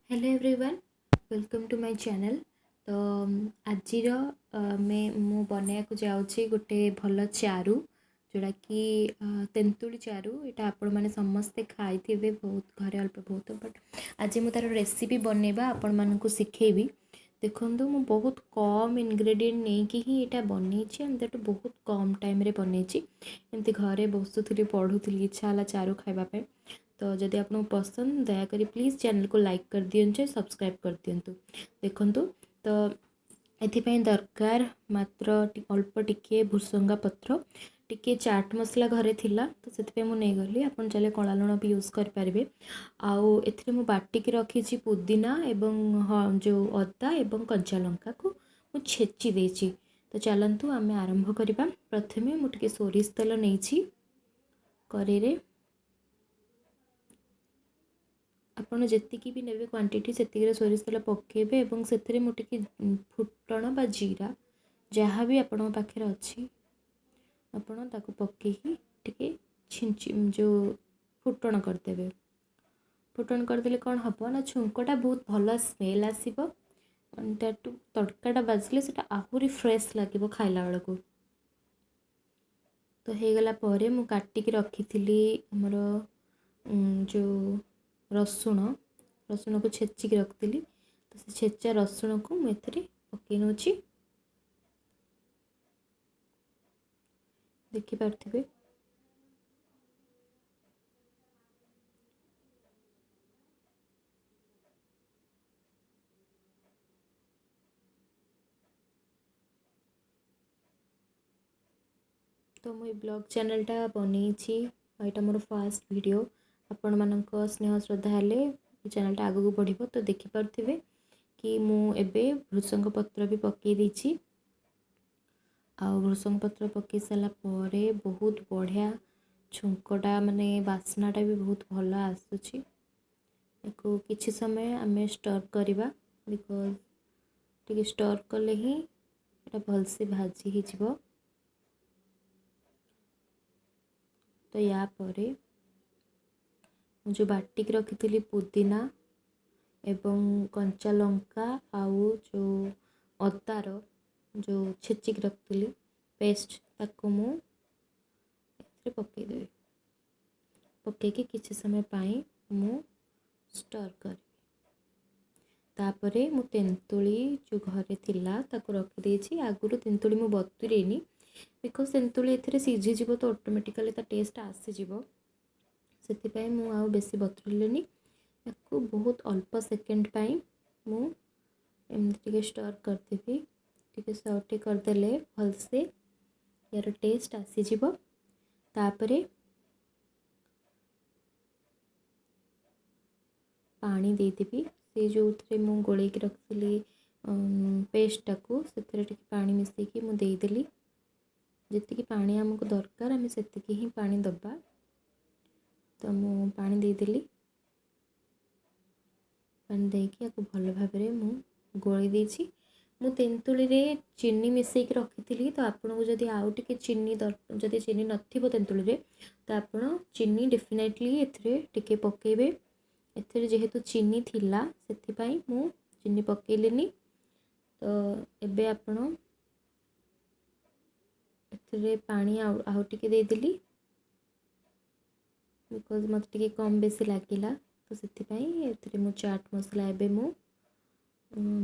Hello everyone, welcome to my channel. ତ ଆଜିର ଆମେ ମୁଁ ବନେଇବାକୁ ଯାଉଛି ଗୋଟେ ଭଲ ଚାରୁ, ଯେଉଁଟାକି ତେନ୍ତୁଳି ଚାରୁ। ଏଇଟା ଆପଣମାନେ ସମସ୍ତେ ଖାଇଥିବେ ବହୁତ ଘରେ, ଅଳ୍ପ ବହୁତ, ବଟ୍ ଆଜି ମୁଁ ତା'ର ରେସିପି ବନେଇବା ଆପଣମାନଙ୍କୁ ଶିଖେଇବି। ଦେଖନ୍ତୁ, ମୁଁ ବହୁତ କମ୍ ଇନଗ୍ରେଡ଼ିଏଣ୍ଟ ନେଇକି ହିଁ ଏଇଟା ବନେଇଛି ଆଣ୍ଡ that ବହୁତ କମ୍ ଟାଇମ୍ରେ ବନେଇଛି। ଏମିତି ଘରେ ବସୁଥିଲି, ପଢ଼ୁଥିଲି, ଇଚ୍ଛା ହେଲା ଚାରୁ ଖାଇବା ପାଇଁ। ତ ଯଦି ଆପଣଙ୍କୁ ପସନ୍ଦ, ଦୟାକରି ପ୍ଲିଜ୍ ଚ୍ୟାନେଲ୍କୁ ଲାଇକ୍ କରିଦିଅନ୍ତୁ, ସବସ୍କ୍ରାଇବ୍ କରିଦିଅନ୍ତୁ। ଦେଖନ୍ତୁ, ତ ଏଥିପାଇଁ ଦରକାର ମାତ୍ର ଅଳ୍ପ ଟିକିଏ ଭୃସଙ୍ଗା ପତ୍ର, ଟିକିଏ ଚାଟ୍ ମସଲା ଘରେ ଥିଲା ତ ସେଥିପାଇଁ ମୁଁ ନେଇଗଲି। ଆପଣ ଚାହିଁଲେ କଳା ଲୁଣ ବି ୟୁଜ୍ କରିପାରିବେ। ଆଉ ଏଥିରେ ମୁଁ ବାଟିକି ରଖିଛି ପୁଦିନା ଏବଂ ଯେଉଁ ଅଦା ଏବଂ କଞ୍ଚା ଲଙ୍କାକୁ ମୁଁ ଛେଚି ଦେଇଛି। ତ ଚାଲନ୍ତୁ ଆମେ ଆରମ୍ଭ କରିବା। ପ୍ରଥମେ ମୁଁ ଟିକେ ସୋରିଷ ତେଲ ନେଇଛି କରେଇରେ। ଆପଣ ଯେତିକି ବି ନେବେ କ୍ୱାଣ୍ଟିଟି, ସେତିକିରେ ସୋରିଷ ତେଲ ପକାଇବେ ଏବଂ ସେଥିରେ ମୁଁ ଟିକେ ଫୁଟଣ ବା ଜିରା, ଯାହା ବି ଆପଣଙ୍କ ପାଖରେ ଅଛି, ଆପଣ ତାକୁ ପକାଇକି ଟିକେ ଛିଞ୍ଚି ଯେଉଁ ଫୁଟଣ କରିଦେବେ। ଫୁଟଣ କରିଦେଲେ କ'ଣ ହେବ ନା, ଛୁଙ୍କଟା ବହୁତ ଭଲ ସ୍ମେଲ୍ ଆସିବ। ତାଠୁ ତଡ଼କାଟା ବାଜିଲେ ସେଇଟା ଆହୁରି ଫ୍ରେଶ୍ ଲାଗିବ ଖାଇଲା ବେଳକୁ। ତ ହେଇଗଲା ପରେ ମୁଁ କାଟିକି ରଖିଥିଲି ଆମର ଯେଉଁ ରସୁଣ, ରସୁଣକୁ ଛେଚିକି ରଖିଥିଲି। ତ ସେ ଛେଚା ରସୁଣକୁ ମୁଁ ଏଥିରେ ପକାଇ ନେଉଛି, ଦେଖିପାରୁଥିବେ। ତ ମୁଁ ଏ ବ୍ଲଗ୍ ଚ୍ୟାନେଲ୍ଟା ବନେଇଛି, ଏଇଟା ମୋର ଫାଷ୍ଟ ଭିଡ଼ିଓ। ଆପଣମାନଙ୍କ ସ୍ନେହ ଶ୍ରଦ୍ଧା ହେଲେ ଏ ଚ୍ୟାନେଲ୍ଟା ଆଗକୁ ବଢ଼ିବ। ତ ଦେଖିପାରୁଥିବେ କି ମୁଁ ଏବେ ଭୃସଙ୍ଗ ପତ୍ର ବି ପକାଇ ଦେଇଛି। ଆଉ ଭୃସଙ୍ଗ ପତ୍ର ପକାଇ ସାରିଲା ପରେ ବହୁତ ବଢ଼ିଆ ଛୁଙ୍କଟା, ମାନେ ବାସ୍ନାଟା ବି ବହୁତ ଭଲ ଆସୁଛି। ୟାକୁ କିଛି ସମୟ ଆମେ ଷ୍ଟର୍ କରିବା, because ଟିକେ ଷ୍ଟର୍ କଲେ ହିଁ ଏଇଟା ଭଲସେ ଭାଜି ହେଇଯିବ। ତ ୟା ପରେ ମୁଁ ଯେଉଁ ବାଟିକି ରଖିଥିଲି ପୁଦିନା ଏବଂ କଞ୍ଚା ଲଙ୍କା ଆଉ ଯେଉଁ ଅଦାର ଯେଉଁ ଛେଚିକି ରଖିଥିଲି ପେଷ୍ଟ, ତାକୁ ମୁଁ ଏଥିରେ ପକାଇଦେବି। ପକାଇକି କିଛି ସମୟ ପାଇଁ ମୁଁ ଷ୍ଟର୍ କରିବି। ତାପରେ ମୁଁ ତେନ୍ତୁଳି ଯେଉଁ ଘରେ ଥିଲା ତାକୁ ରଖିଦେଇଛି ଆଗରୁ। ତେନ୍ତୁଳି ମୁଁ ବତୁରେଇନି, because ତେନ୍ତୁଳି ଏଥିରେ ସିଝିଯିବ ତ ଅଟୋମେଟିକାଲି ତା ଟେଷ୍ଟ ଆସିଯିବ, ସେଥିପାଇଁ ମୁଁ ଆଉ ବେଶୀ ବତୁରେଇଲିନି। ୟାକୁ ବହୁତ ଅଳ୍ପ ସେକେଣ୍ଡ ପାଇଁ ମୁଁ ଏମିତି ଟିକେ ଷ୍ଟର୍ କରିଦେବି। ଟିକେ ସଟେ କରିଦେଲେ ଭଲସେ ୟାର ଟେଷ୍ଟ ଆସିଯିବ। ତାପରେ ପାଣି ଦେଇଦେବି। ସେ ଯେଉଁଥିରେ ମୁଁ ଗୋଳେଇକି ରଖିଥିଲି ପେଷ୍ଟଟାକୁ, ସେଥିରେ ଟିକେ ପାଣି ମିଶାଇକି ମୁଁ ଦେଇଦେଲି। ଯେତିକି ପାଣି ଆମକୁ ଦରକାର, ଆମେ ସେତିକି ହିଁ ପାଣି ଦେବା। ତ ମୁଁ ପାଣି ଦେଇଦେଲି। ପାଣି ଦେଇକି ୟାକୁ ଭଲ ଭାବରେ ମୁଁ ଗୋଳେଇ ଦେଇଛି। ମୁଁ ତେନ୍ତୁଳିରେ ଚିନି ମିଶାଇକି ରଖିଥିଲି। ତ ଆପଣଙ୍କୁ ଯଦି ଆଉ ଟିକେ ଚିନି, ଯଦି ଚିନି ନଥିବ ତେନ୍ତୁଳିରେ, ତ ଆପଣ ଚିନି ଡେଫିନେଟଲି ଏଥିରେ ଟିକେ ପକାଇବେ। ଏଥିରେ ଯେହେତୁ ଚିନି ଥିଲା, ସେଥିପାଇଁ ମୁଁ ଚିନି ପକାଇଲିନି। ତ ଏବେ ଆପଣ ଏଥିରେ ପାଣି ଆଉ ଟିକେ ଦେଇଦେଲି, because ମୋତେ ଟିକେ କମ୍ ବେଶୀ ଲାଗିଲା, ତ ସେଥିପାଇଁ ଏଥିରେ ମୁଁ ଚାଟ୍ ମସଲା ଏବେ ମୁଁ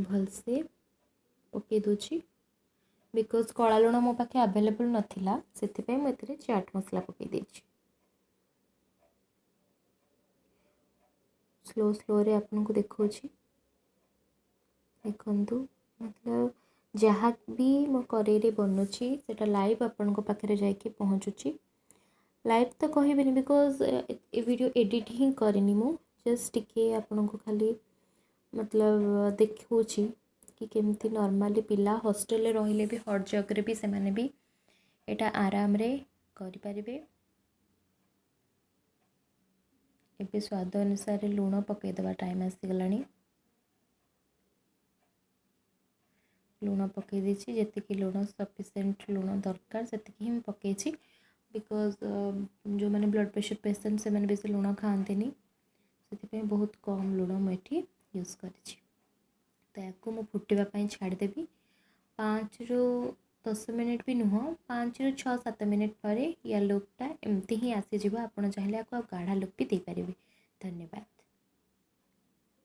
ଭଲସେ ପକାଇ ଦେଉଛି, because କଳା ଲୁଣ ମୋ ପାଖେ ଆଭେଲେବୁଲ୍ ନଥିଲା, ସେଥିପାଇଁ ମୁଁ ଏଥିରେ ଚାଟ୍ ମସଲା ପକାଇ ଦେଇଛି। ସ୍ଲୋ ସ୍ଲୋରେ ଆପଣଙ୍କୁ ଦେଖାଉଛି, ଦେଖନ୍ତୁ। ମତଲବ ଯାହା ବି ମୋ କରେଇରେ ବନୁଛି, ସେଇଟା ଲାଇଭ୍ ଆପଣଙ୍କ ପାଖରେ ଯାଇକି ପହଞ୍ଚୁଛି। ଲାଇଭ୍ ତ କହିବିନି, because A video edit ହିଁ କରିନି ମୁଁ। ଜଷ୍ଟ ଟିକେ ଆପଣଙ୍କୁ ଖାଲି ମତଲବ ଦେଖାଉଛି କି କେମିତି ନର୍ମାଲି ପିଲା ହଷ୍ଟେଲରେ ରହିଲେ ବି, ହଟ୍ ଜଗ୍ରେ ବି ସେମାନେ ବି ଏଇଟା ଆରାମରେ କରିପାରିବେ। ଏବେ ସ୍ୱାଦ ଅନୁସାରେ ଲୁଣ ପକାଇଦେବା ଟାଇମ୍ ଆସିଗଲାଣି। ଲୁଣ ପକାଇ ଦେଇଛି। ଯେତିକି ଲୁଣ, ସଫିସିଏଣ୍ଟ ଲୁଣ ଦରକାର, ସେତିକି ହିଁ ମୁଁ ପକାଇଛି, because ଯେଉଁମାନେ ବ୍ଲଡ଼ ପ୍ରେସର ପେସେଣ୍ଟ, ସେମାନେ ବେଶୀ ଲୁଣ ଖାଆନ୍ତିନି, ସେଥିପାଇଁ ବହୁତ କମ୍ ଲୁଣ ମୁଁ ଏଠି ୟୁଜ୍ କରିଛି। ତ ୟାକୁ ମୁଁ ଫୁଟିବା ପାଇଁ ଛାଡ଼ିଦେବି। 5ରୁ 10 ମିନିଟ୍ ବି ନୁହଁ, 5ରୁ 6-7 ମିନିଟ୍ ପରେ ୟା ଲୁକ୍ଟା ଏମିତି ହିଁ ଆସିଯିବ। ଆପଣ ଚାହିଁଲେ ୟାକୁ ଆଉ ଗାଢ଼ା ଲୁକ୍ ବି ଦେଇପାରିବେ। ଧନ୍ୟବାଦ।